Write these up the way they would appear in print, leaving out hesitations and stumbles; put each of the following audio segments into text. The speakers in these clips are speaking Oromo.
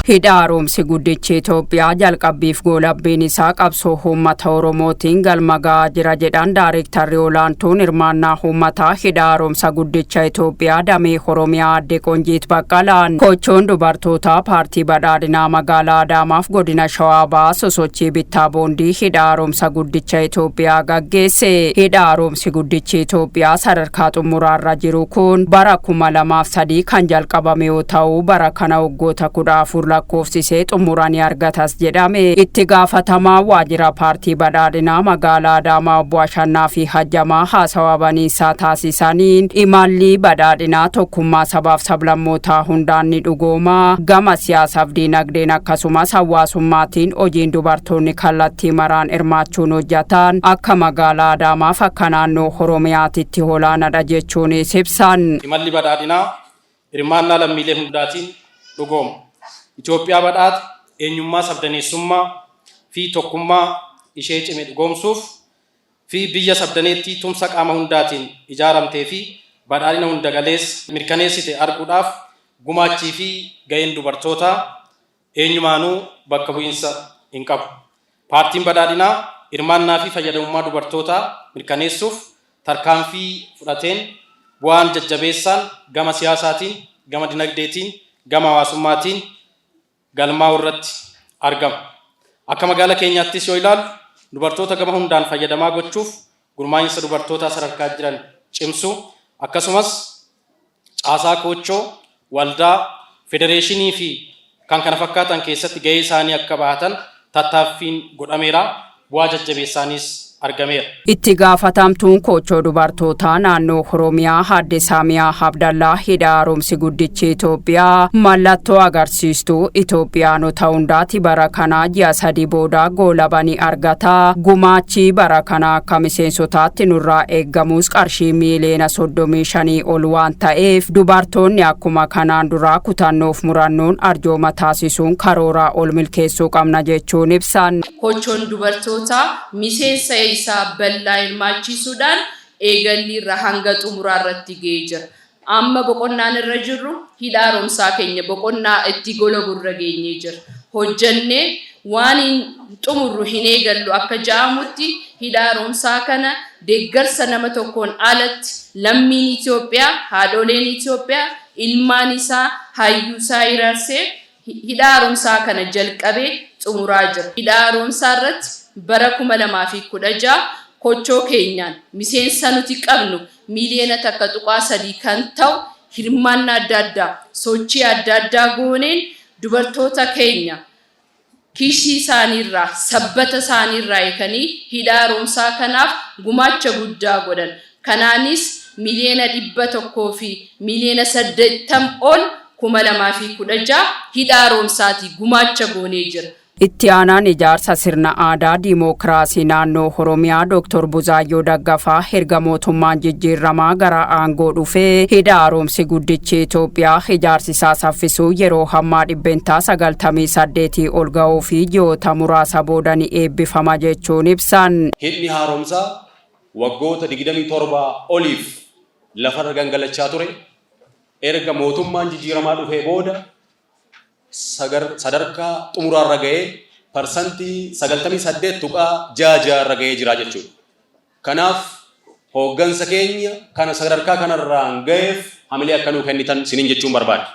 Hidha haaromsi guddichi Itoophiyaa jalqabbiif goolabbiin isaa qabsoo uummata Oromootiin galma ga'aa jira jedhan Daarektarri olaantuun hirmaannaa uummataa hidha haaromsa guddicha Itoophiyaa damee Oromiyaa Aadde Qonjiit Baqqalaan. Kochoon dubartootaa paartii badhaadhinaa magaalaa Adaamaaf godina Shawaa Bahaa sosochii bittaa boondii hidha haaromsa guddicha Itoophiyaa gaggeesse. Hidha haaromsi guddichi Itoophiyaa sadarkaa xumuraarra jiru kun bara 2003 kan jalqabame yoo ta'u, bara kana waggoota 14 lakkoofsisee xumura ni argatas jedhame. Itti gaafatamaa waajjira paartii badhaadhinaa magaalaa Adaamaa obbo Ashannaa fi Hajjamaa haasawaa baniinsaa taasisaniin, imalli badhaadhinaa tokkummaa sabaaf sablammootaa hundaan ni dhugooma. Gama siyaasaaf diinagdeen akkasumas hawaasummaatiin hojiin dubartoonni kallattii maraan hirmaachuun hojjetan akka magaalaa Adaamaaf akka naannoo Oromiyaatitti olaanaadha jechuunis ibsan. Imalli badhaadhinaa hirmaannaa lammiilee hundaatiin dhugooma. Itoophiyaa badhaate, eenyummaa sabdaneessummaa fi tokkummaa ishee cime dhugoomsuuf fi biyya sabdaneettii tumsa qaama hundaatiin ijaaramtee fi badhaadhina hundagaleessa mirkaneessite arguudhaaf gumaachii fi ga'een dubartootaa eenyumaanuu bakka bu'iinsa hin qabu. Paartiin Badhaadhinaa hirmaannaa fi fayyadamummaa dubartootaa mirkaneessuuf tarkaanfii fudhateen bu'aan jajjabeessaan gama siyaasaatiin, gama dinagdeetiin, gama hawaasummaatiin galmaa'uu irratti argama. Akka magaala keenyaattis yoo ilaallu, dubartoota gama hundaan fayyadamaa gochuuf gurmaa'insa dubartootaa sadarkaa jiran cimsuu, akkasumas caasaa koochoo, waldaa, federeeshinii fi kan kana fakkaatan keessatti gahee isaanii akka bahatan tattaaffiin godhameera. Bu'aa jajjabeessaanis argameera. Itti gaafatamtuun koochoo dubartootaa naannoo Oromiyaa Aadde Saamiyaa Abdallaa, hidha haaromsi guddichi Itoophiyaa mallattoo agarsiistuu Itoophiyaanota hundaati, bara kanaa ji'a 3 booda goolabanii argata. Gumaachi bara kana akka miseensotaatti nurraa eeggamus qarshii miiliyoona 35 ol waan ta'eef, dubartoonni akkuma kanaan duraa kutannoof murannoon arjooma taasisuun karooraa ol milkeessuu qabna jechuun ibsan. Kochoon dubartootaa miseensa isaa bal'aa hirmaachisuudhaan eegalli irra hanga xumuraa irratti ga'ee jira. Amma boqonnaan irra jirru hidha haaromsaa keenya boqonnaa itti golaburra geenyee jira. Hojjannee waan hin xumurru hin eegallu akka ja'amutti, hidha haaromsaa kana deeggarsa nama tokkoon alatti lammiin Itoophiyaa, haadholeen Itoophiyaa, ilmaan isaa, hayyuu isaa hirarsee hidha haaromsaa kana jalqabee xumuraa jira. Hidha haaromsaa irratti bara 2016 kochoo keenyaan miseensa nuti qabnu miiliyoona 1.3 kan ta'u hirmaannaa adda addaa, sochii adda addaa gooneen, dubartoota keenya kiisii isaaniirraa, sabbata isaaniirraa eekanii hidha haaromsaa kanaaf gumaacha guddaa godhan. Kanaanis 180,000,000 ol 2016 hidha haaromsaatii gumaacha goonee jira. Itti aanaan ijaarsa sirna aadaa diimookiraasii naannoo Oromiyaa Dr. Buzaayyoo Daggafaa, erga mootummaan jijjiirramaa gara aangoo dhufee hidha haaromsi guddichi Itoophiyaa ijaarsi isaa saffisuu yeroo hammaa 98% ol ga'uu fi ji'oota muraasa booda ni eebbifama jechuun ibsan. Hidhni haaromsaa waggoota 27 oliif lafarra gangalachaa ture erga mootummaan jijjiiramaa dhufee booda sadarkaa xumuraarra ga'ee 98.66% irra ga'ee jira jechuudha. Kanaaf hooggansa keenya kana sadarkaa kanarraan ga'eef hamilee akka nuu kennitan sinin jechuun barbaada.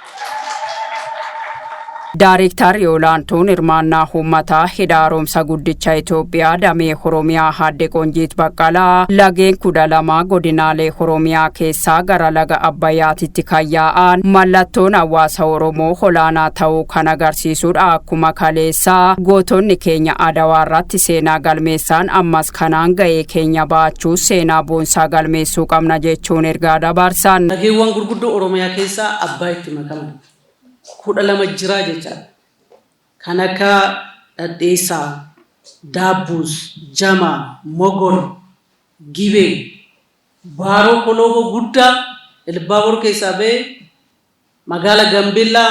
Daarektarri olaantuun hirmaannaa uummataa hidha haaromsa guddicha Itoophiyaa damee Oromiyaa Aadde Qonjiit Baqqalaa, lageen 12 godinaalee Oromiyaa keessaa gara laga Abbayyaatitti kan yaa'an mallattoon hawaasa Oromoo olaanaa ta'uu kan agarsiisudha. Akkuma kaleessaa gootonni keenya Adawaa irratti seenaa galmeessaan, ammas kanaan ga'ee keenya baachuu seenaa boonsaa galmeessuu qabna jechuun ergaa dabarsan. Lageewwan gurguddoo Oromiyaa keessaa Abbaayitti makaman 12 jiraa jechaadha. Kan akka Dhadheessaa, Daabbuus, Jamaa, Mogor, Gibee, Baaroo Kolooboo guddaa Ilbaabor keessaa ba'ee magaala Gambeellaa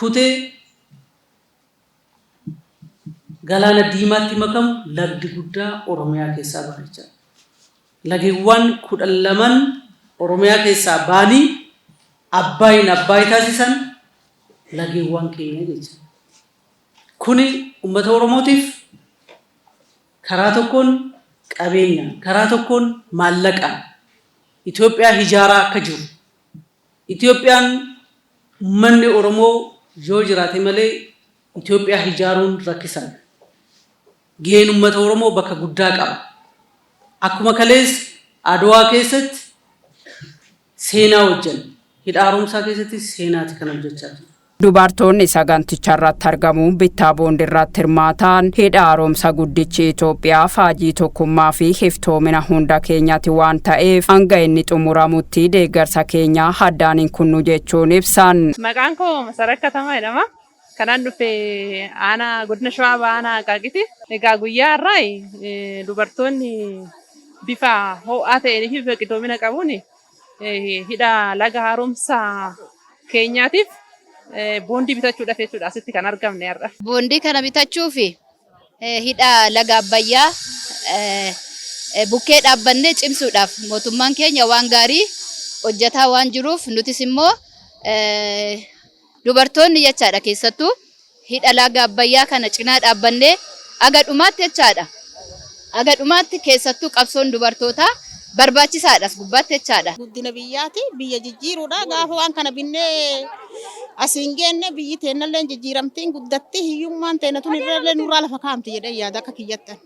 kutee galaana Diimaatti makamu lagdi guddaa Oromiyaa keessaa ba'a jechaadha. Lageewwan 12n Oromiyaa keessaa ba'anii Abbaayin Abbaay taasisan. Lageewwan keenya jecha. Kuni uummata Oromootiif karaa tokkoon qabeenya, karaa tokkoon maallaqaan Itoophiyaa ijaaraa akka jiru. Itoophiyaan uummanni Oromoo yoo jiraate malee Itoophiyaa ijaaruun rakkisaadha. Gaheen uummata Oromoo bakka guddaa qaba. Akkuma kalees Adwaa keessatti seenaa hojjanne. Hidha haaromsaa keessatti seenaati kan hojjechaa jiru. Dubartoonni saganticha irratti argamuun bittaa boondii irratti hirmaatan hidha haaromsa guddichi Itoophiyaa faajii tokkummaa fi iftoomina hunda keenyati waan ta'eef hanga inni xumuramutti deeggarsa keenya addaan hin kunnu jechuun ibsan. Maqaan koo Masarat Katamaa jedhama. Kanaan dhufe aanaa godina Shawaa Bahaa aanaa Aqaaqiiti. Egaa guyyaa har'aa dubartoonni bifa ho'aa ta'een fi bifa qindoomina qabuun hidha laga haaromsaa keenyaatiif boondii bitachuudhaaf jechuudha asitti kan argamne har'a. Boondii kana bitachuuf hidha laga Abbayyaa bukkee dhaabbannee cimsuudhaaf mootummaan keenya waan gaarii hojjetaa waan jiruuf, nutis immoo dubartoonni jechaadha keessattuu hidha laga Abbayyaa kana cinaa dhaabbannee aga dhumaatti jechaadha. Aga dhumaatti keessattuu qabsoon dubartootaa barbaachisaadha gubbaatti jechaadha. Guddina biyyaati, biyya jijjiiruudha. Gaafa waan kana binnee asiin geenne biyyi teennallee jijjiiramtiin guddatti, hiyyummaan teenya tun irrallee nurraa lafa kaa'amti jedhee yaada akka kiyyattan.